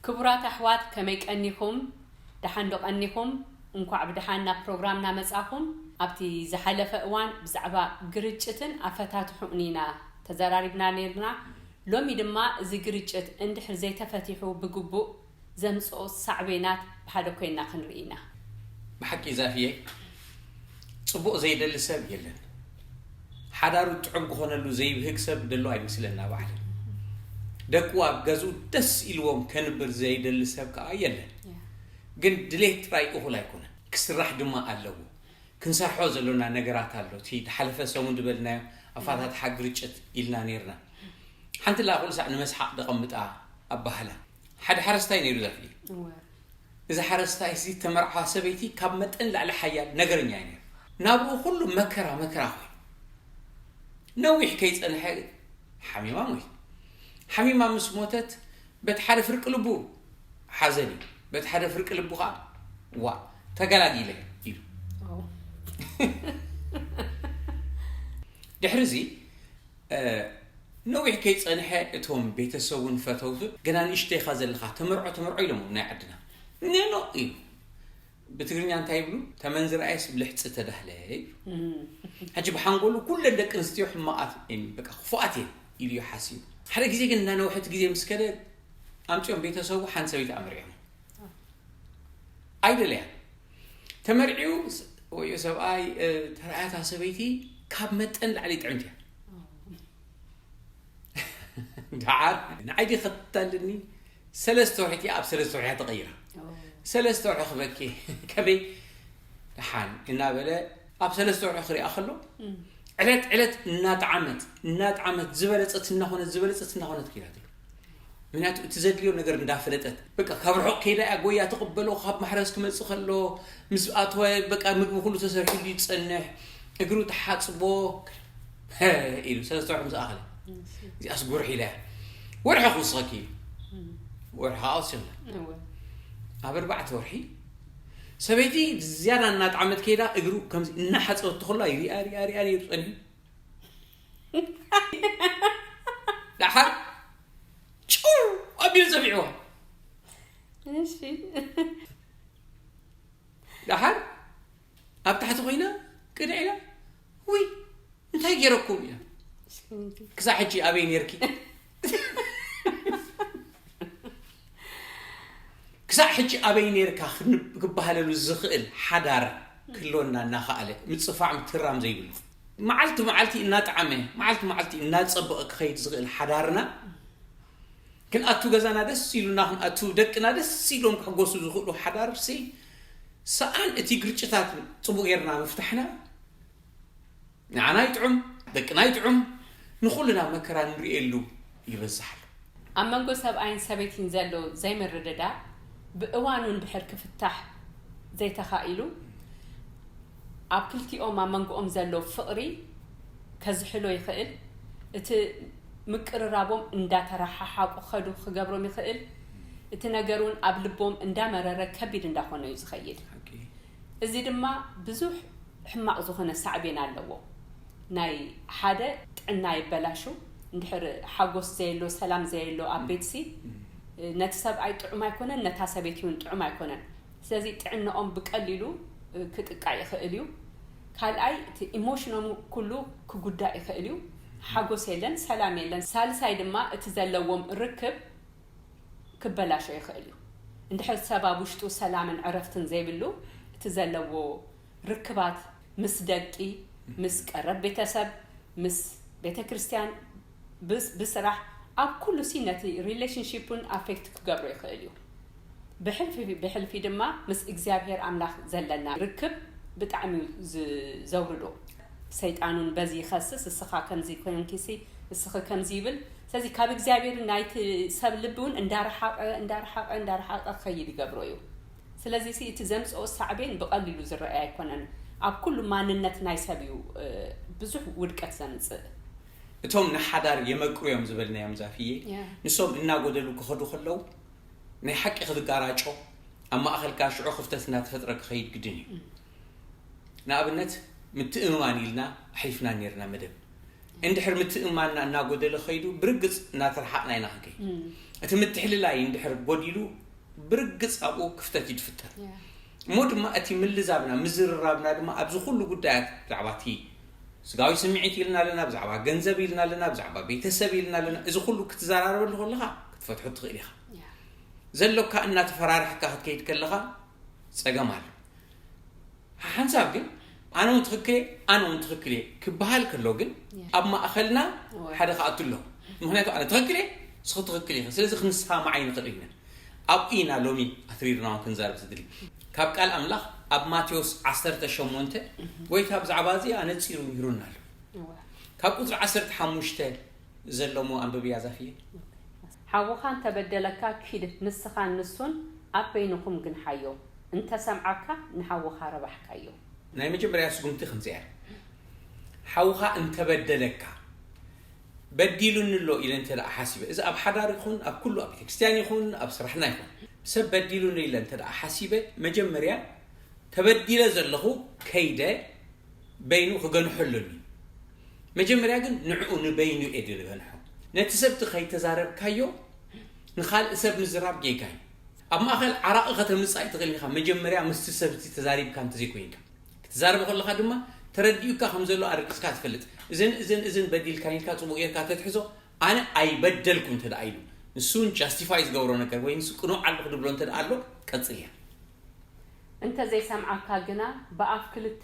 ክቡራት ኣሕዋት፣ ከመይ ቀኒኹም? ደሓን ዶ ቀኒኹም? እንኳዕ ብደሓን ናብ ፕሮግራምና መጻኹም። ኣብቲ ዝሓለፈ እዋን ብዛዕባ ግርጭትን ኣፈታትሑን ኢና ተዘራሪብና ነይርና። ሎሚ ድማ እዚ ግርጭት እንድሕር ዘይተፈቲሑ ብግቡእ ዘምጽኦ ሳዕቤናት ብሓደ ኮይንና ክንርኢ ኢና። ብሓቂ ዛፍየ፣ ጽቡቕ ዘይደሊ ሰብ የለን። ሓዳሩ ጥዑም ክኾነሉ ዘይብህግ ሰብ ደሎ ኣይመስለና ባዕለ። ደቁ ኣብ ገዝኡ ደስ ኢልዎም ከንብር ዘይደሊ ሰብ ከኣ የለን። ግን ድሌት ጥራይ እኹል ኣይኮነን፣ ክስራሕ ድማ ኣለዎ። ክንሰርሖ ዘሎና ነገራት ኣሎ። እቲ ዝሓለፈ ሰሙን ዝበልናዮ ኣፋታትሓ ግርጭት ኢልና ነይርና። ሓንቲ ላ ኩሉ ሳዕ ንመስሓቕ ደቐምጣ ኣባህላ። ሓደ ሓረስታይ ነይሩ ዛፍየ። እዚ ሓረስታይ እዚ ተመርዓ ሰበይቲ ካብ መጠን ላዕሊ ሓያል ነገረኛ እዩ ነይሩ። ናብኡ ኩሉ መከራ መከራ ኮይኑ ነዊሕ ከይጸንሐ ሓሚማ ሞይቱ። ሓሚማ ምስ ሞተት በቲ ሓደ ፍርቂ ልቡ ሓዘን እዩ፣ በቲ ሓደ ፍርቂ ልቡ ከዓ ዋ ተገላጊለ ኢሉ። ድሕሪ እዚ ነዊሕ ከይጸንሐ እቶም ቤተሰቡን ፈተውቱን ገና ንእሽተይኻ ዘለኻ ተመርዖ ተመርዖ ኢሎም ናይ ዓድና ኔኖ ኢሉ። ብትግርኛ እንታይ ይብሉ? ተመን ዝረኣየስ ብልሕፂ ተዳህለ ይብሉ። ሕጂ ብሓንጎሉ ኩለን ደቂ ኣንስትዮ ሕማቓት እየን፣ በቃ ክፉኣት እየን ኢሉ እዩ ሓሲቡ። ሓደ ግዜ ግን እናነውሐት ግዜ ምስ ከደ ኣምፅኦም ቤተሰቡ ሓንቲ ሰበይቲ ኣመርዕዮም። ኣይደለያን። ተመርዒዩ ወዮ ሰብኣይ ተረኣያታ ሰበይቲ ካብ መጠን ላዕሊ ጥዕምቲ እያ። ደሓር ንዓይ ዲ ከተታልኒ ሰለስተ ወርሒ እቲኣ ኣብ ሰለስተ ወርሒ እያ ተቐይራ። ሰለስተ ወርሒ ክበኪ ከመይ ደሓን እናበለ ኣብ ሰለስተ ወርሒ ክሪኣ ከሎ ዕለት ዕለት እናጠዓመት እናጠዓመት ዝበለፀት እናኾነት ዝበለፀት እናኾነት ከይዳ ትብል። ምክንያቱ እቲ ዘድልዮ ነገር እንዳፈለጠት በቃ ካብ ርሑቕ ከይዳ እያ ጎያ ትቕበሎ። ካብ ማሕረስ ክመፅእ ከሎ ምስ ኣተወ በቃ ምግቢ ኩሉ ተሰሪሑሉ ይፀንሕ፣ እግሩ ተሓፅቦ ኢሉ ሰለስተ ወርሒ ምስ ኣኸለ እዚኣስ ጉርሒ ኢላ እያ። ወርሒ ክውስኸኪ እዩ። ወርሒ ከዓ ወሲኽላ። ኣብ ኣርባዕተ ወርሒ ሰበይቲ ዝያዳ እናጣዕመት ከይዳ እግሩ ከምዚ እናሓፀወት ተኸላ ይሪኣ ሪኣ ሪኣ ነይሩ ፀኒሑ። ደሓር ጭው ኣቢሉ ጸፊዕዋ። እሺ። ደሓር ኣብ ታሕቲ ኮይና ቅንዕ ኢላ ውይ እንታይ ገይረኩም ኢላ። ክሳዕ ሕጂ ኣበይ ነርኪ? ክሳዕ ሕጂ ኣበይ ነርካ ክበሃለሉ ዝኽእል ሓዳር ክህልወና እናኸኣለ ምፅፋዕ ምትራም ዘይብሉ መዓልቲ መዓልቲ እናጠዓመ መዓልቲ መዓልቲ እናፀበቐ ክኸይድ ዝኽእል ሓዳርና ክንኣቱ ገዛና ደስ ኢሉና ክንኣቱ ደቅና ደስ ኢሎም ክሕጎሱ ዝኽእሉ ሓዳርሲ ሰኣን እቲ ግርጭታት ፅቡቅ ጌርና ምፍታሕና ንዓና ይጥዑም ደቅና ይጥዑም ንኹልና መከራ ንርእየሉ ይበዝሕ ኣሎ። ኣብ መንጎ ሰብኣይን ሰበይቲን ዘሎ ዘይምርድዳእ ብእዋኑ እንድሕር ክፍታሕ ዘይተኻኢሉ ኣብ ክልቲኦም ኣብ መንጎኦም ዘሎ ፍቕሪ ከዝሕሎ ይኽእል። እቲ ምቅርራቦም እንዳተረሓሓቁ ከዱ ክገብሮም ይኽእል። እቲ ነገር እውን ኣብ ልቦም እንዳመረረ ከቢድ እንዳኾነ እዩ ዝኸይድ። እዚ ድማ ብዙሕ ሕማቕ ዝኾነ ሳዕቤን ኣለዎ። ናይ ሓደ ጥዕና ይበላሹ እንድሕር ሓጎስ ዘየሎ ሰላም ዘየሎ ኣብ ቤትሲ ነቲ ሰብኣይ ጥዑም ኣይኮነን ነታ ሰበይቲ እውን ጥዑም ኣይኮነን። ስለዚ ጥዕናኦም ብቀሊሉ ክጥቃዕ ይኽእል እዩ። ካልኣይ እቲ ኢሞሽኖም ኩሉ ክጉዳእ ይኽእል እዩ። ሓጎስ የለን፣ ሰላም የለን። ሳልሳይ ድማ እቲ ዘለዎም ርክብ ክበላሾ ይኽእል እዩ። እንድሕር ሰብ ኣብ ውሽጡ ሰላምን ዕረፍትን ዘይብሉ እቲ ዘለዎ ርክባት ምስ ደቂ፣ ምስ ቀረብ ቤተሰብ፣ ምስ ቤተ ክርስቲያን፣ ብስ- ብስራሕ ኣብ ኩሉ ሲ ነቲ ሪሌሽንሺፕን ኣፌክት ክገብሮ ይኽእል እዩ። ብሕልፊ ብሕልፊ ድማ ምስ እግዚኣብሔር ኣምላኽ ዘለና ርክብ ብጣዕሚ እዩ ዝ- ዘውርዶ። ሰይጣኑን በዚ ይኸስስ፣ እስኻ ከምዚ ኮይንኪሲ፣ እስኺ ከምዚ ይብል። ስለዚ ካብ እግዚኣብሔር ናይቲ ሰብ ልቢ እውን እንዳረሓቐ እንዳረሓቐ እንዳረሓቐ ክኸይድ ይገብሮ እዩ። ስለዚ ሲ እቲ ዘምፅኦ ሳዕቤን ብቐሊሉ ዝረኣይ ኣይኮነን። ኣብ ኩሉ ማንነት ናይ ሰብ እዩ ብዙሕ ውድቀት ዘምፅእ። እቶም ንሓዳር የመቅሩ እዮም ዝበልናዮም ዛፍዬ፣ ንሶም እናጎደሉ ክኸዱ ከለዉ ናይ ሓቂ ክትጋራጮ ኣብ ማእኸልካ ሽዑ ክፍተት እናተፈጥረ ክኸይድ ግድን እዩ። ንኣብነት፣ ምትእምማን ኢልና ኣሕሊፍና ነርና መደብ። እንድሕር ምትእምማንና እናጎደለ ኸይዱ፣ ብርግጽ እናተረሓቕና ኢና ክንከይድ። እቲ ምትሕልላይ እንድሕር ጎዲሉ፣ ብርግጽ ኣብኡ ክፍተት እዩ ዝፍጠር። እሞ ድማ እቲ ምልዛብና፣ ምዝርራብና ድማ ኣብዚ ኩሉ ጉዳያት፣ ብዛዕባ እቲ ስጋዊ ስምዒት ኢልና ኣለና፣ ብዛዕባ ገንዘብ ኢልና ኣለና፣ ብዛዕባ ቤተሰብ ኢልና ኣለና። እዚ ኩሉ ክትዘራረበሉ ከለኻ ክትፈትሖ ትኽእል ኢኻ። ዘሎካ እናተፈራርሕካ ክትከይድ ከለኻ ጸገም ኣሎ። ሓንሳብ ግን ኣነ እውን ትኽክል እየ፣ ኣነ እውን ትኽክል እየ ክበሃል ከሎ ግን ኣብ ማእኸልና ሓደ ክኣቱ ኣሎ። ምኽንያቱ ኣነ ትኽክል እየ፣ ንስኺ ትኽክል ኢኺ። ስለዚ ክንሰማማዕ ኣይንኽእል ኢና። ኣብኡ ኢና ሎሚ ኣትሪርና እውን ክንዛረብ ዝድሊ። ካብ ቃል ኣምላኽ ኣብ ማቴዎስ ዓሰርተ ሸሞንተ፣ ጎይታ ብዛዕባ እዚ ኣነጺሩ ምሂሩና ኣሎ። ካብ ቁጽሪ ዓሰርተ ሓሙሽተ ዘሎ እሞ ኣንብብያ ዛፍየ። ሓውኻ እንተበደለካ ኪድ ንስኻን ንሱን ኣብ በይንኹም ግንሓዮ፣ እንተሰምዓካ ንሓውኻ ረባሕካዮ። ናይ መጀመርያ ስጉምቲ ከምዚኣ እያ። ሓውኻ እንተበደለካ፣ በዲሉኒ ኣሎ ኢለ እንተ ደኣ ሓሲበ፣ እዚ ኣብ ሓዳር ይኹን ኣብ ኩሉ፣ ኣብ ቤተክርስትያን ይኹን ኣብ ስራሕና ይኹን፣ ሰብ በዲሉኒ ኢለ እንተ ደኣ ሓሲበ፣ መጀመርያ ተበዲለ ዘለኹ ከይደ በይኑ ክገንሖ ኣሎኒ። መጀመርያ ግን ንዕኡ ንበይኑ እየ ዝገንሖ። ነቲ ሰብቲ ከይተዛረብካዮ ንኻልእ ሰብ ምዝራብ ጌጋ እዩ። ኣብ ማእኸል ዓራቒ ከተምጽእ ኣይትኽእልን ኢኻ፣ መጀመርያ ምስቲ ሰብቲ ተዛሪብካ እንተዘይኮይንካ። ክትዛረብ ከለኻ ድማ ተረዲኡካ ከም ዘሎ ኣረጋጊጽካ ትፈልጥ። እዝን እዝን እዝን በዲልካኒ ኢልካ ጽቡቕ ጌርካ ተትሕዞ፣ ኣነ ኣይበደልኩ እንተ ደኣ ኢሉ፣ ንሱ እውን ጃስቲፋይ ዝገብሮ ነገር ወይ ንሱ ቅኑዕ ኣለኹ ዝብሎ እንተ ደኣ ኣሎ፣ ቀጽል እያ። እንተዘይሰምዓካ ግና ብኣፍ ክልተ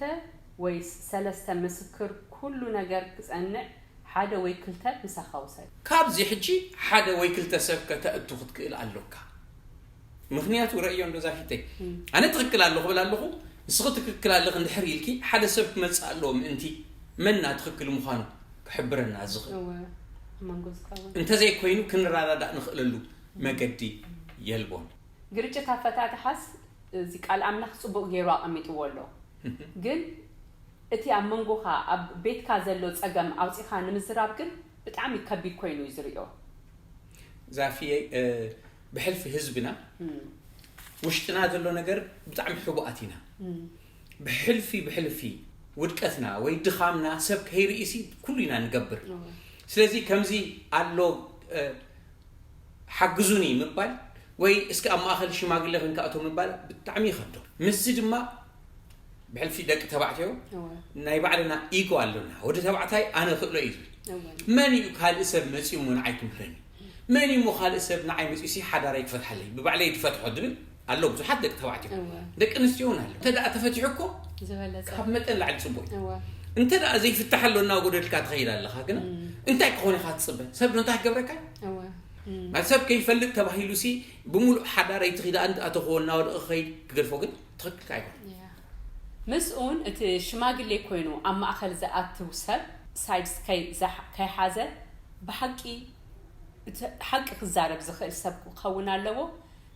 ወይስ ሰለስተ ምስክር ኩሉ ነገር ክጸንዕ ሓደ ወይ ክልተ ምሳኻ ውሰድ። ካብዚ ሕጂ ሓደ ወይ ክልተ ሰብ ከተእቱ ክትክእል ኣሎካ። ምኽንያቱ ረእዮ እንዶ ዛፊተይ፣ ኣነ ትኽክል ኣለኹ ክብል ኣለኹ፣ ንስኺ ትኽክል ኣለኺ እንድሕር ኢልኪ ሓደ ሰብ ክመጽእ ኣለዎ ምእንቲ መና ትኽክል ምዃኑ ክሕብረና ዝኽእል። እወ፣ ኣብ መንጎ ዝኸውን። እንተዘይኮይኑ ክንረዳዳእ ንኽእለሉ መገዲ የልቦን። ግርጭት ኣፈታትሓስ እዚ ቃል ኣምላኽ ጽቡቕ ገይሩ ኣቐሚጥዎ ኣሎ። ግን እቲ ኣብ መንጎኻ ኣብ ቤትካ ዘሎ ጸገም ኣውጺኻ ንምዝራብ ግን ብጣዕሚ ከቢድ ኮይኑ እዩ ዝርእዮ። ዛፍየይ ብሕልፊ ህዝብና ውሽጥና ዘሎ ነገር ብጣዕሚ ሕቡኣት ኢና። ብሕልፊ ብሕልፊ ውድቀትና ወይ ድኻምና ሰብ ከይርእሲ ኩሉ ኢና ንገብር። ስለዚ ከምዚ ኣሎ ሓግዙኒ ምባል ወይ እስኪ ኣብ ማእኸል ሽማግለ ክንከኣቶ ምባል ብጣዕሚ ይኸብዶ። ምስዚ ድማ ብሕልፊ ደቂ ተባዕትዮ ናይ ባዕልና ኢጎ ኣሎና። ወዲ ተባዕታይ ኣነ ክእሎ እዩ ዝብል። መን እዩ ካልእ ሰብ መፂኡ እሞ ንዓይ ክምህረኒ? መን እዩ እሞ ካልእ ሰብ ንዓይ መፂኡ ሲ ሓዳረይ ክፈትሓለይ? ብባዕለይ ዝፈትሖ ዝብል ኣሎ ብዙሓት ደቂ ተባዕትዮ። ደቂ ኣንስትዮ እውን ኣሎ። እንተ ደኣ ተፈቲሑ እኮ ካብ መጠን ላዕሊ ፅቡቅ እዩ። እንተ ደኣ ዘይፍታሕ ኣሎ እናጎደልካ ትኸይድ ኣለኻ ግና እንታይ ክኾን ኢኻ ትፅበ? ሰብ ዶ እንታይ ክገብረካ እዩ? ማለት ሰብ ከይፈልጥ ተባሂሉ ሲ ብምሉእ ሓዳረይ ትኺዳ ኣተኽዎ እናወደቐ ክኸይድ ክገድፎ ግን ትኽክል ኣይኮን። ምስኡን እቲ ሽማግሌ ኮይኑ ኣብ ማእኸል ዝኣትው ሰብ ሳይድስ ከይሓዘ ብሓቂ እቲ ሓቂ ክዛረብ ዝኽእል ሰብ ክኸውን ኣለዎ።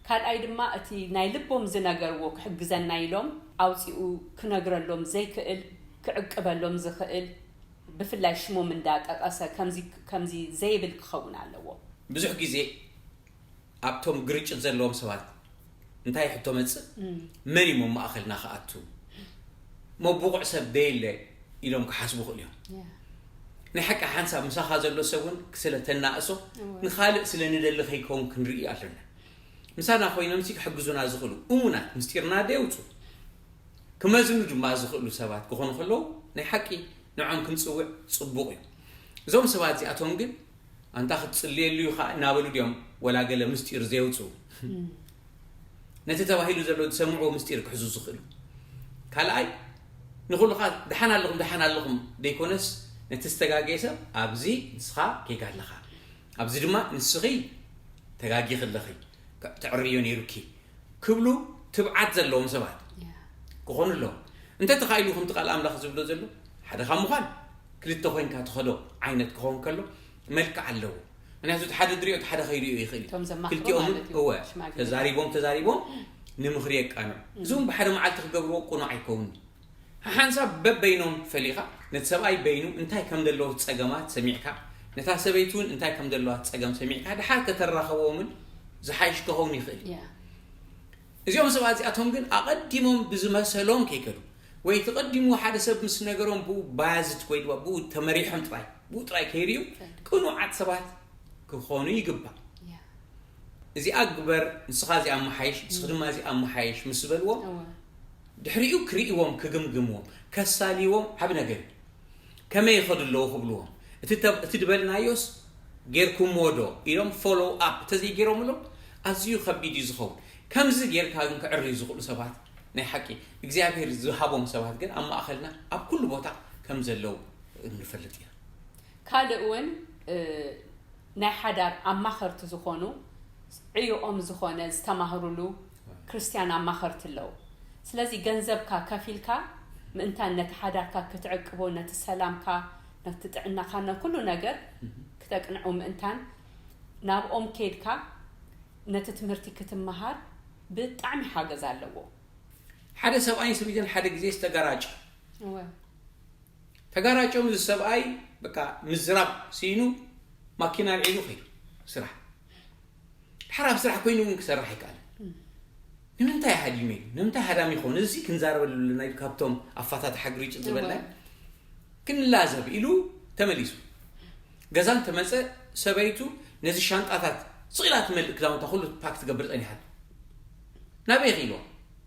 ካልኣይ ድማ እቲ ናይ ልቦም ዝነገርዎ ክሕግዘና ኢሎም ኣውፂኡ ክነግረሎም ዘይክእል ክዕቅበሎም ዝኽእል ብፍላይ ሽሞም እንዳጠቐሰ ከምዚ ዘይብል ክኸውን ኣለዎ። ብዙሕ ግዜ ኣብቶም ግርጭት ዘለዎም ሰባት እንታይ ሕቶ መፅእ? መን እዩ ኣብ ማእኸልና ክኣቱ? እሞ ብቑዕ ሰብ ደየለ ኢሎም ክሓስቡ ይኽእሉ እዮም። ናይ ሓቂ ሓንሳብ ምሳኻ ዘሎ ሰብ እውን ስለ ተናእሶ ንኻልእ ስለ ንደሊ ከይከውን ክንርኢ ኣለና። ምሳና ኮይኖም ሲ ክሕግዙና ዝኽእሉ እሙናት ምስጢርና ደየውፁ ክመዝኑ ድማ ዝኽእሉ ሰባት ክኾኑ ከለዉ ናይ ሓቂ ንዖም ክንፅውዕ ፅቡቕ እዩ። እዞም ሰባት እዚኣቶም ግን ኣንታ ክትፅልየሉ ኢኻ እናበሉ ድዮም ወላ ገለ ምስጢር ዘየውፅኡ ነቲ ተባሂሉ ዘሎ ዝሰምዕዎ ምስጢር ክሕዙ ዝኽእሉ? ካልኣይ ንኹልኻ ደሓን ኣለኹም ደሓን ኣለኹም ደይኮነስ ነቲ ዝተጋገየ ሰብ ኣብዚ ንስኻ ጌጋ ኣለኻ፣ ኣብዚ ድማ ንስኺ ተጋጊኺ ኣለኺ፣ ተዕርዮ ነይሩኪ ክብሉ ትብዓት ዘለዎም ሰባት ክኾኑ ኣለዎም። እንተተኻኢሉ ከምቲ ቃል ኣምላኽ ዝብሎ ዘሎ ሓደ ካብ ምዃን ክልተ ኮይንካ ትኸዶ ዓይነት ክኸውን ከሎ መልክዕ ኣለዎ። ምክንያቱ እቲ ሓደ ድሪኦ እቲ ሓደ ከይሪኦ ይኽእል እዩ። እቶም ዘማኽሩ ክልቲኦም ማለት እዩ፣ እወ ሽማግሌ። ተዛሪቦም ተዛሪቦም ንምኽሪ የቃንዑ። እዚውን ብሓደ መዓልቲ ክገብርዎ ቅኑዕ ኣይከውንን። ሓንሳብ በበይኖም ፈሊኻ ነቲ ሰብኣይ በይኑ እንታይ ከም ዘለዎ ጸገማት ሰሚዕካ ነታ ሰበይቲ እውን እንታይ ከም ዘለዋ ጸገም ሰሚዕካ ድሓር ከተራኸቦምን ዝሓይሽ ክኸውን ይኽእል እዩ። ያ። እዚኦም ሰባት እዚኣቶም ግን ኣቐዲሞም ብዝመሰሎም ከይከዱ፣ ወይ ተቐዲሙ ሓደ ሰብ ምስ ነገሮም ብኡ ባያዝድ ወይ ድማ ብኡ ተመሪሖም ጥራይ፣ ብኡ ጥራይ ከይርእዩ፣ ቅኑዓት ሰባት ክኾኑ ይግባእ። እዚኣ ግበር፣ ንስኻ እዚኣ ኣመሓይሽ፣ ንስኺ ድማ እዚኣ ኣመሓይሽ ምስ በልዎም፣ ድሕሪኡ ክርእይዎም፣ ክግምግምዎም፣ ከሳልይዎም ዓቢ ነገር እዩ። ከመይ ይኸዱ ኣለዉ ክብልዎም፣ እቲ ተብ-፣ እቲ ዝበልናዮስ ጌርኩምዎ ዶ ኢሎም ፎሎው ኣፕ እንተዘይገይሮምሎም ኣዝዩ ከቢድ እዩ ዝኸውን። ከምዚ ጌርካ ግን ክዕርዩ ዝኽእሉ ሰባት፣ ናይ ሓቂ እግዚኣብሔር ዝሃቦም ሰባት ግን ኣብ ማእኸልና ኣብ ኩሉ ቦታ ከም ዘለዉ ንፈልጥ ኢና። ካልእ እውን፣ እ፣ ናይ ሓዳር ኣማኸርቲ ዝኾኑ፣ ዕዮኦም ዝኾነ ዝተማህሩሉ ክርስትያን ኣማኸርቲ ኣለዉ። ስለዚ ገንዘብካ ከፊልካ ምእንታን ነቲ ሓዳርካ ክትዕቅቦ፣ ነቲ ሰላምካ፣ ነቲ ጥዕናኻ፣ ነኩሉ ነገር ክተቅንዑ ምእንታን ናብኦም ከይድካ ነቲ ትምህርቲ ክትመሃር ብጣዕሚ ሓገዝ ኣለዎ። ሓደ ሰብኣይን ሰበይትን ሓደ ግዜ ዝተጋራጨ። እወ። ተጋራጭዮም፣ እዚ ሰብኣይ በቃ ምዝራብ ስኢኑ ማኪና ኣልዒሉ ከይዱ ስራሕ። ድሓር ኣብ ስራሕ ኮይኑ እውን ክሰርሕ ኣይከኣለን። ንምንታይ ሃዲመ ኢሉ? ንምንታይ ሃዳሚ ይኸውን? እዚ ክንዛረበሉ ኣለና ኢሉ ካብቶም ኣፋታትሓ ግርጭት ዝበልና እወ። ክንላዘብ ኢሉ ተመሊሱ። ገዛ እንተመጸ ሰበይቱ ነዚ ሻንጣታት ስቕ ኢላ ትመልእ፣ ክዳውንታ ኩሉ ፓክ ትገብር ጸኒሓት። ናበይ ኢኺ ኢልዋ?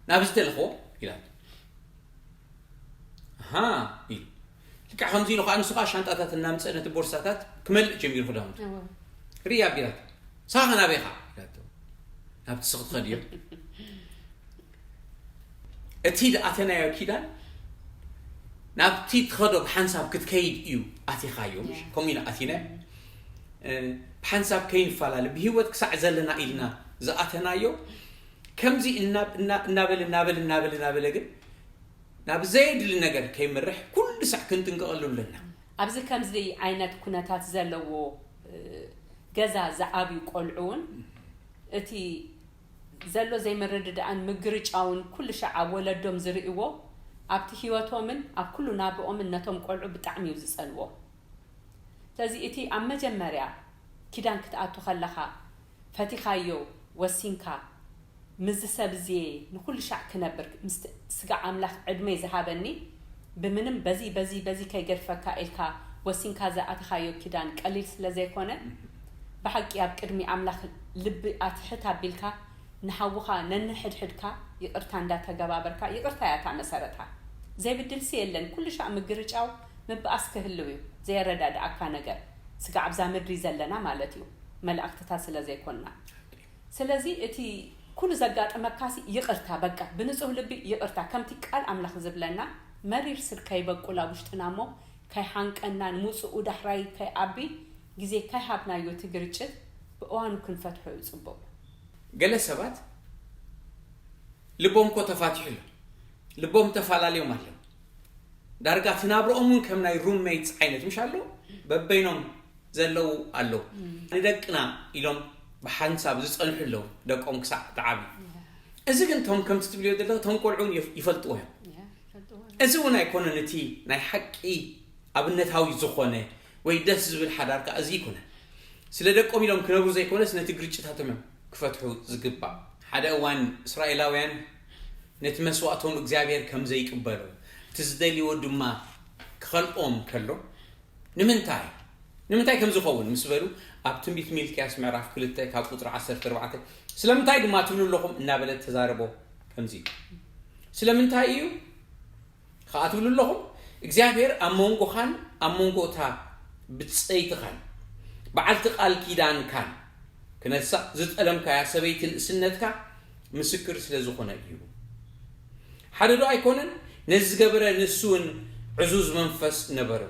ናብ ዝተልኽዎ ኢላቶ። ኣሃ ኢሉ። ልክዕ ከምዚ ኢሉ ኸዓ ንሱ ኸዓ ሻንጣታት እናምጸ ነቲ ቦርሳታት ክመልእ ጀሚሩ ክዳውንቱ። እወ። ርኢ ኣቢላቶ። "ንስኻ ኸ ናበይ ኢኻ?" ኢላቶ። "ናብቲ ስኽ ትኸድዮ?" እቲ ዝኣተናዮ ኪዳን ናብቲ ትኸዶ ብሓንሳብ ክትከይድ እዩ ኣቲኻዮ፣ ምሽ? ያ። ከምኡ ኢና ኣቲናዮ። እ፣ ብሓንሳብ ከይንፈላለ፣ ብህይወት ክሳዕ ዘለና ኢልና ዝኣተናዮ፣ ከምዚ እና-፣ እና-፣ እናበለ፣ እናበለ፣ እናበለ፣ እናበለ ግን ናብ ዘየድሊ ነገር ከይምርሕ ኩሉ ሳዕ ክንጥንቀቐሉ ኣለና። ኣብዚ ከምዚ ዓይነት ኩነታት ዘለዎ፣ እ፣ ገዛ ዝዓብዩ ቆልዑ እውን እቲ ዘሎ ዘይምርድዳእን ምግርጫውን ኩሉ ሻዕ ኣብ ወለዶም ዝርእይዎ ኣብቲ ህይወቶምን ኣብ ኩሉ ናብርኦምን ነቶም ቆልዑ ብጣዕሚ እዩ ዝጸልዎ። ስለዚ እቲ ኣብ መጀመርያ ኪዳን ክትኣቱ ከለኻ ፈቲኻዮ ወሲንካ ምስዚ ሰብ እዚየ ንኹሉ ሻዕ ክነብር ምስቲ ስጋ ኣምላኽ ዕድመይ ዝሃበኒ ብምንም በዚ በዚ በዚ ከይገድፈካ ኢልካ ወሲንካ ዝኣተኻዮ ኪዳን ቀሊል ስለ ዘይኮነ ብሓቂ ኣብ ቅድሚ ኣምላኽ ልቢ ኣትሕት ኣቢልካ ንሓውኻ ነንሕድሕድካ ይቕርታ እንዳተገባበርካ፣ ይቕርታ እያ እታ መሰረታ። ዘይብድልሲ የለን፣ ኩሉ ሻዕ ምግርጫው ምብኣስ ክህልው እዩ፣ ዘየረዳድኣካ ነገር። ስጋዕ ኣብዛ ምድሪ ዘለና ማለት እዩ፣ መላእኽትታት ስለ ዘይኮንና። ስለዚ እቲ ኩሉ ዘጋጠመካሲ ይቕርታ፣ በቃ ብንጹህ ልቢ ይቕርታ፣ ከምቲ ቃል ኣምላኽ ዝብለና መሪር ስር ከይበቁል ኣብ ውሽጥና እሞ ከይሓንቀናን ምውጽኡ ዳሕራይ ከይዓቢ ግዜ ከይሃብናዮ እቲ ግርጭት ብእዋኑ ክንፈትሖ እዩ ጽቡቕ። ገለ ሰባት ልቦም እኮ ተፋቲሑ ኣሎ። ልቦም ተፈላለዮም ኣለዉ። ዳርጋ እቲ ናብርኦም እውን ከም ናይ ሩምሜትስ ዓይነት ምሽ ኣሎ፣ በበይኖም ዘለዉ ኣለዉ። ንደቅና ኢሎም ብሓንሳብ ዝጸንሑ ኣለዉ፣ ደቆም ክሳዕ ተዓብዩ። እዚ ግን እቶም ከምቲ ትብልዮ ዘለኹ እቶም ቆልዑ እውን ይፍ-፣ ይፈልጥዎ እዮም። እዚ እውን ኣይኮነን እቲ ናይ ሓቂ ኣብነታዊ ዝኾነ ወይ ደስ ዝብል ሓዳር ከኣ እዚ ኣይኮነን። ስለ ደቆም ኢሎም ክነብሩ ዘይኮነስ ነቲ ግርጭታቶም እዮም ክፈትሑ ዝግባእ። ሓደ እዋን እስራኤላውያን ነቲ መስዋእቶም እግዚኣብሔር ከም ዘይቅበሎ፣ እቲ ዝደልይዎ ድማ ክኸልኦም ከሎ፣ ንምንታይ? ንምንታይ ከም ዝኸውን ምስ በሉ፣ ኣብ ትንቢት ሚልክያስ ምዕራፍ ክልተ ካብ ቁጽሪ ዓሰርተ ኣርባዕተ፣ "ስለምንታይ ድማ ትብሉ ኣለኹም?" እናበለ ተዛረቦ። ከምዚ እዩ። ስለምንታይ እዩ? ከኣ ትብሉ ኣለኹም፣ እግዚኣብሔር ኣብ መንጎኻን ኣብ መንጎ እታ ብጸይትኻን በዓልቲ ቃል ኪዳንካን ክነሳ ዝጠለምካያ ሰበይቲ ንእስነትካ ምስክር ስለ ዝኾነ እዩ። ሓደ ዶ ኣይኮነን? ነዚ ዝገበረ ንሱ እውን ዕዙዝ መንፈስ ነበረ።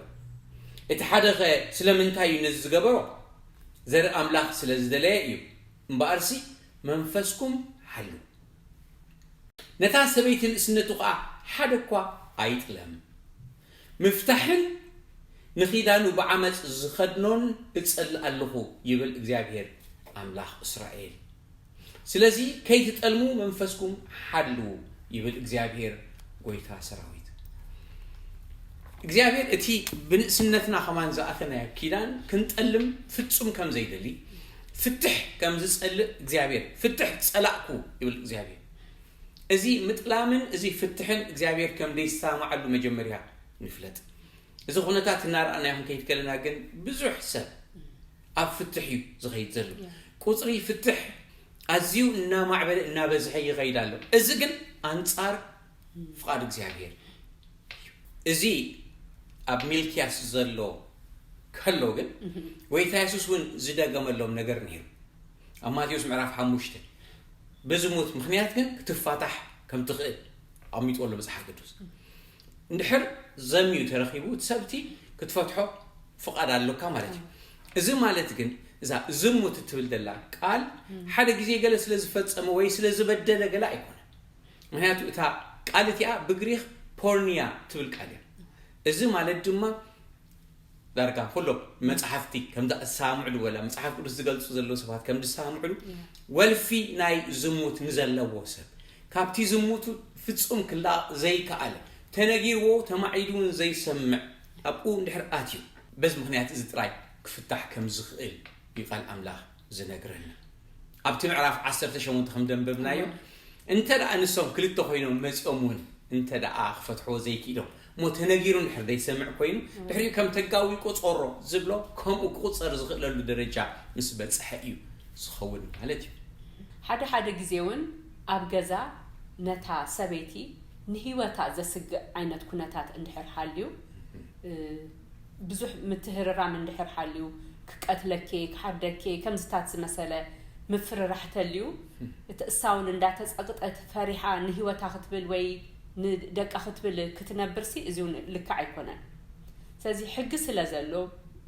እቲ ሓደኸ ስለምንታይ እዩ ነዚ ዝገበሮ? ዘርኢ ኣምላኽ ስለ ዝደለየ እዩ። እምበኣርሲ መንፈስኩም ሓልው። ነታ ሰበይቲ ንእስነቱ ኸኣ ሓደ እኳ ኣይጥለም። ምፍታሕን ንኺዳኑ ብዓመጽ ዝኸድኖን እጸልእ ኣለኹ ይብል እግዚኣብሔር ኣምላኽ እስራኤል። ስለዚ ከይትጠልሙ መንፈስኩም ሓልዉ ይብል እግዚኣብሔር ጐይታ ሰራዊት። እግዚኣብሔር እቲ ብንእስነትና ኸማን ዝኣተናዮ ኪዳን ክንጠልም ፍጹም ከም ዘይደሊ፣ ፍትሕ ከም ዝጸልእ እግዚኣብሔር፣ ፍትሕ ጸላእኩ ይብል እግዚኣብሔር። እዚ ምጥላምን እዚ ፍትሕን እግዚኣብሔር ከም ዘይሰማማዓሉ መጀመርያ ንፍለጥ። እዚ ኩነታት እናረኣናዮ ክንከይድ ከለና ግን ብዙሕ ሰብ ኣብ ፍትሕ እዩ ዝኸይድ ዘሎ። ቁፅሪ ፍትሕ ኣዝዩ እናማዕበለ እናበዝሐ ይኸይድ ኣሎ። እዚ ግን ኣንፃር ፍቓድ እግዚኣብሔር እዩ። እዚ ኣብ ሚልክያስ ዘሎ ከሎ ግን ጎይታ የሱስ እውን ዝደገመሎም ነገር ነይሩ። ኣብ ማቴዎስ ምዕራፍ ሓሙሽተ ብዝሙት ምኽንያት ግን ክትፋታሕ ከም ትኽእል ኣሚጥዎ ኣሎ መጽሓፍ ቅዱስ። እንድሕር ዘምዩ ተረኺቡ እቲ ሰብቲ ክትፈትሖ ፍቓድ ኣለካ ማለት እዩ። እዚ ማለት ግን እዛ ዝሙት እትብል ዘላ ቃል ሓደ ግዜ ገለ ስለ ዝፈጸመ ወይ ስለ ዝበደለ ገለ ኣይኮነ። ምክንያቱ እታ ቃል እቲኣ ብግሪኽ ፖርኒያ ትብል ቃል እያ። እዚ ማለት ድማ ዳርጋ ኩሎም መጽሓፍቲ ከም ዝሰማምዕሉ ወላ መጽሓፍ ቅዱስ ዝገልጹ ዘለዉ ሰባት ከም ዝሰማምዕሉ ወልፊ ናይ ዝሙት ንዘለዎ ሰብ ካብቲ ዝሙቱ ፍጹም ክላቕ ዘይከኣለ ተነጊርዎ ተማዒዱ እውን ዘይሰምዕ ኣብኡ እንድሕር ኣትዩ በዚ ምኽንያት እዚ ጥራይ ክፍታሕ ከም ዝኽእል እዩ ቃል ኣምላኽ ዝነግረና። ኣብቲ ምዕራፍ ዓሰርተ ሸሞንተ ከም ደንበብናዮ እንተ ደኣ ንሶም ክልተ ኮይኖም መጺኦም እውን እንተ ደኣ ክፈትሕዎ ዘይክኢሎም እሞ ተነጊሩ እንድሕር ዘይሰምዕ ኮይኑ ድሕሪኡ ከም ተጋዊ ቆጸሮ ዝብሎ ከምኡ ክቑጸር ዝኽእለሉ ደረጃ ምስ በጽሐ እዩ ዝኸውን ማለት እዩ። ሓደ ሓደ ግዜ እውን ኣብ ገዛ ነታ ሰበይቲ ንህይወታ ዘስግእ ዓይነት ኩነታት እንድሕር ሃልዩ ብዙሕ ምትህርራም እንድሕር ሓልዩ ክቀትለኬ ክሓርደኬ ከምዝታት ዝመሰለ ምፍርራሕ ተልዩ እቲ እሳ እውን እንዳተፀቅጠት ፈሪሓ ንህይወታ ክትብል ወይ ንደቃ ክትብል ክትነብርሲ እዚ እውን ልክዕ ኣይኮነን። ስለዚ ሕጊ ስለ ዘሎ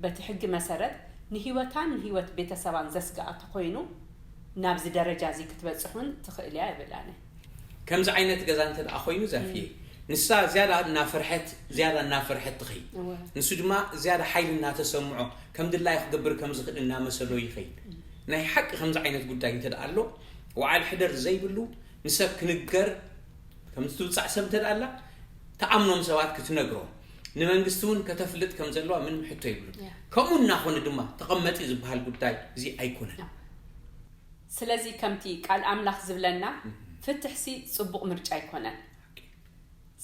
በቲ ሕጊ መሰረት ንህይወታን ንህይወት ቤተሰባን ዘስግኣ ተኮይኑ ናብዚ ደረጃ እዚ ክትበፅሕ እውን ትኽእል እያ ይብል ኣነ። ከምዚ ዓይነት ገዛ እንተ ደኣ ኮይኑ ዛፍየ ንሳ ዝያዳ እናፈርሐት ዝያዳ እናፈርሐት ትኸይድ። ንሱ ድማ ዝያዳ ሓይሊ እናተሰምዖ ከም ድላዩ ክገብር ከም ዝኽእል እናመሰሎ ይኸይድ። ናይ ሓቂ ከምዚ ዓይነት ጉዳይ እንተ ደኣ ኣሎ ወዓል ሕደር ዘይብሉ ንሰብ ክንገር ከም ትውፃዕ ሰብ እንተ ደኣ ኣላ ትኣምኖም ሰባት ክትነግሮም ንመንግስቲ እውን ከተፍልጥ ከም ዘለዋ ምንም ሕቶ ይብሉን። ከምኡ እናኾነ ድማ ተቐመጢ ዝበሃል ጉዳይ እዚ ኣይኮነን። ስለዚ ከምቲ ቃል ኣምላኽ ዝብለና ፍትሕሲ ጽቡቕ ምርጫ ኣይኮነን።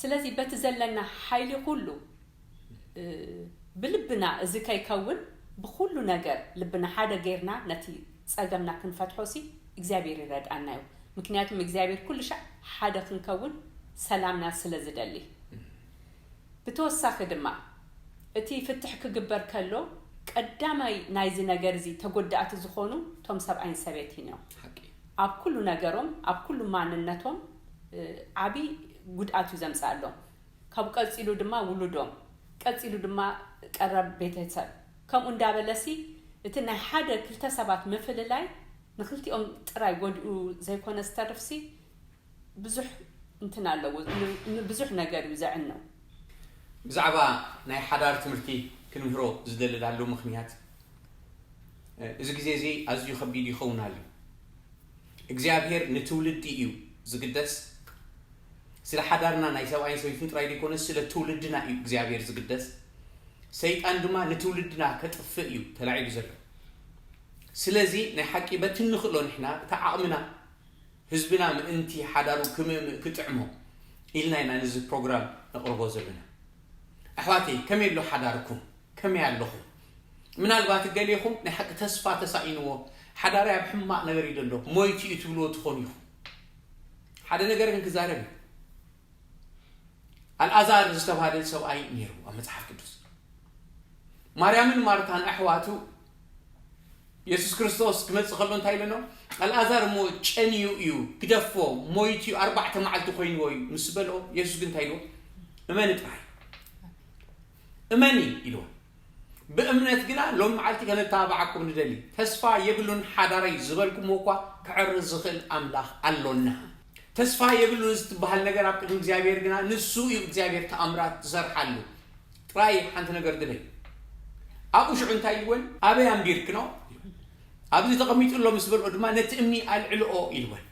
ስለዚ በቲ ዘለና ሓይሊ ኩሉ ብልብና እዚ ከይከውን ብኩሉ ነገር ልብና ሓደ ጌርና ነቲ ጸገምና ክንፈትሖሲ እግዚኣብሔር ይረድኣና እዩ። ምክንያቱም እግዚኣብሔር ኩሉ ሻዕ ሓደ ክንከውን ሰላምና ስለ ዝደሊ። ብተወሳኺ ድማ እቲ ፍትሕ ክግበር ከሎ ቀዳማይ ናይዚ ነገር እዚ ተጎዳእቲ ዝኾኑ እቶም ሰብኣይን ሰበይትን እዮም። ኣብ ኩሉ ነገሮም ኣብ ኩሉ ማንነቶም ዓብዪ ጉድኣት እዩ ዘምፅኣሎም። ካብ ቀፂሉ ድማ ውሉዶም ቀፂሉ ድማ ቀረብ ቤተሰብ ከምኡ እንዳበለሲ እቲ ናይ ሓደ ክልተ ሰባት ምፍልላይ ንክልቲኦም ጥራይ ጎዲኡ ዘይኮነ ዝተርፍሲ ብዙሕ እንትን ኣለዎ ብዙሕ ነገር እዩ ዘዕነው። ብዛዕባ ናይ ሓዳር ትምህርቲ ክንምህሮ ዝደለናሉ ምክንያት እዚ ግዜ እዚ ኣዝዩ ከቢድ ይኸውን ኣሎ። እግዚኣብሔር ንትውልዲ እዩ ዝግደስ። ስለ ሓዳርና ናይ ሰብኣይን ሰበይትን ጥራይ ዘይኮነ ስለ ትውልድና እዩ እግዚኣብሔር ዝግደስ። ሰይጣን ድማ ንትውልድና ከጥፍእ እዩ ተላዒሉ ዘሎ። ስለዚ ናይ ሓቂ በቲ እንኽእሎ ንሕና እቲ ዓቕምና ህዝብና ምእንቲ ሓዳሩ ክምእምእ ክጥዕሞ ኢልና ኢና ነዚ ፕሮግራም ነቕርቦ ዘለና። ኣሕዋተይ ከመይ ኣሎ ሓዳርኩም? ከመይ ኣለኹም? ምናልባት ገሌኹም ናይ ሓቂ ተስፋ ተሳኢንዎ ሓዳረይ ኣብ ሕማቕ ነገር እዩ ዘሎ ሞይቱ እዩ ትብልዎ ትኾኑ ኢኹም። ሓደ ነገር ግን ክዛረብ እዩ። ኣልኣዛር ዝተባህለ ሰብኣይ ነይሩ ኣብ መጽሓፍ ቅዱስ። ማርያምን ማርታን ኣሕዋቱ የሱስ ክርስቶስ ክመጽእ ከሎ እንታይ ኢለኖ? ኣልኣዛር እሞ ጨንዩ እዩ፣ ግደፎ፣ ሞይቱ እዩ፣ ኣርባዕተ መዓልቲ ኮይንዎ እዩ ምስ በልኦ የሱስ ግን እንታይ ኢልዎ? እመኒ ጥራይ እመኒ ኢልዎ። ብእምነት ግና ሎም መዓልቲ ከነተባብዓኩም ንደሊ። ተስፋ የብሉን ሓዳረይ ዝበልኩምዎ እኳ ክዕርዝ ዝኽእል ኣምላኽ ኣሎና። ተስፋ የብሉን ዝትበሃል ነገር ኣብ ቅድሚ እግዚኣብሔር ግና ንሱ እዩ እግዚኣብሔር ተኣምራት ዝሰርሓሉ። ጥራይ ሓንቲ ነገር ግደይ። ኣብኡ ሽዑ እንታይ ኢልወን? ኣበይ ኣንቢርክኖ? ኣብዚ ተቐሚጡ ኣሎ ምስ በልኦ ድማ ነቲ እምኒ ኣልዕልኦ ኢልወን።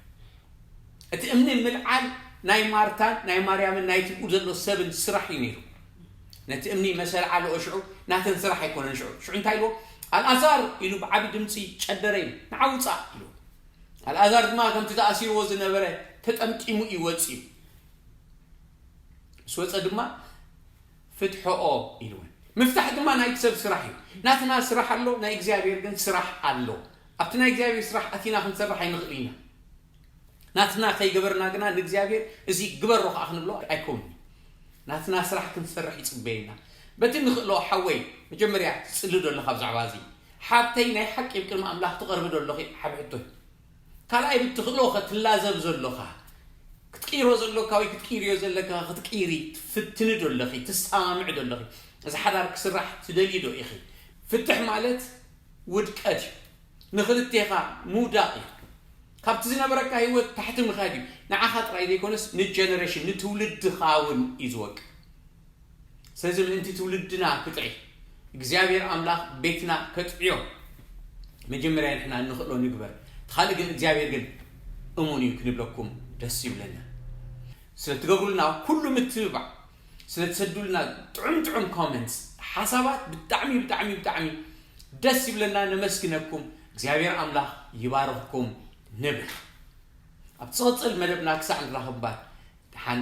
እቲ እምኒ ምልዓል ናይ ማርታን ናይ ማርያምን ናይቲ ብኡ ዘሎ ሰብን ስራሕ እዩ ነይሩ። ነቲ እምኒ መሰል ዓለኦ ሽዑ ናተን ስራሕ ኣይኮነን። ሽዑ ሽዑ እንታይ ኢልዎ? ኣልኣዛር ኢሉ ብዓቢ ድምፂ ጨደረ ኢሉ ንዓ ውፃእ ኢልዎ። ኣልኣዛር ድማ ከምቲ ተኣሲርዎ ዝነበረ ተጠምጢሙ እዩ ወፂኡ። ምስ ወፀ ድማ ፍትሖኦ ኢልወን። ምፍታሕ ድማ ናይ ሰብ ስራሕ እዩ። ናትና ስራሕ ኣሎ፣ ናይ እግዚኣብሔር ግን ስራሕ ኣሎ። ኣብቲ ናይ እግዚኣብሔር ስራሕ ኣቲና ክንሰርሕ ኣይንኽእል ኢና። ናትና ከይገበርና ግና ንእግዚኣብሔር እዚ ግበሮ ከዓ ክንብሎ ኣይከውንን። ናትና ስራሕ ክንሰርሕ ይፅበየና። በቲ ንኽእሎ ሓወይ፣ መጀመርያ ትፅሊ ዶ ኣለኻ ብዛዕባ እዚ? ሓብተይ፣ ናይ ሓቂ ኣብ ቅድሚ ኣምላኽ ትቐርቢ ዶ ኣለኺ? ሓብ ሕቶ እዩ። ካልኣይ፣ ብትኽእሎ ከትላዘብ ዘሎኻ፣ ክትቅይሮ ዘሎካ ወይ ክትቅይርዮ ዘለካ ክትቅይሪ ትፍትኒ ዶ ኣለኺ? ትሰማምዒ ዶ ኣለኺ? እዚ ሓዳር ክስራሕ ትደልዪ ዶ ኢኺ? ፍትሕ ማለት ውድቀት እዩ። ንኽልቴኻ ምውዳቕ እዩ። ካብቲ ዝነበረካ ህይወት ታሕቲ ምኻድ እዩ። ንዓኻ ጥራይ ዘይኮነስ ንጀነሬሽን፣ ንትውልድኻ እውን እዩ ዝወቅዕ። ስለዚ ምእንቲ ትውልድና ክጥዒ እግዚኣብሔር ኣምላኽ ቤትና ከጥዕዮ መጀመርያ ንሕና እንኽእሎ ንግበር። እቲ ካልእ ግን እግዚኣብሔር ግን እሙን እዩ ክንብለኩም ደስ ይብለና። ስለ ትገብሩልና ኩሉ ምትብባዕ፣ ስለ ትሰዱልና ጥዑም ጥዑም ኮመንትስ፣ ሓሳባት ብጣዕሚ ብጣዕሚ ብጣዕሚ ደስ ይብለና፣ ነመስግነኩም። እግዚኣብሔር ኣምላኽ ይባርኽኩም ንብል። ኣብ ዝቕፅል መደብና ክሳዕ ንራኸብ እምበር ደሓን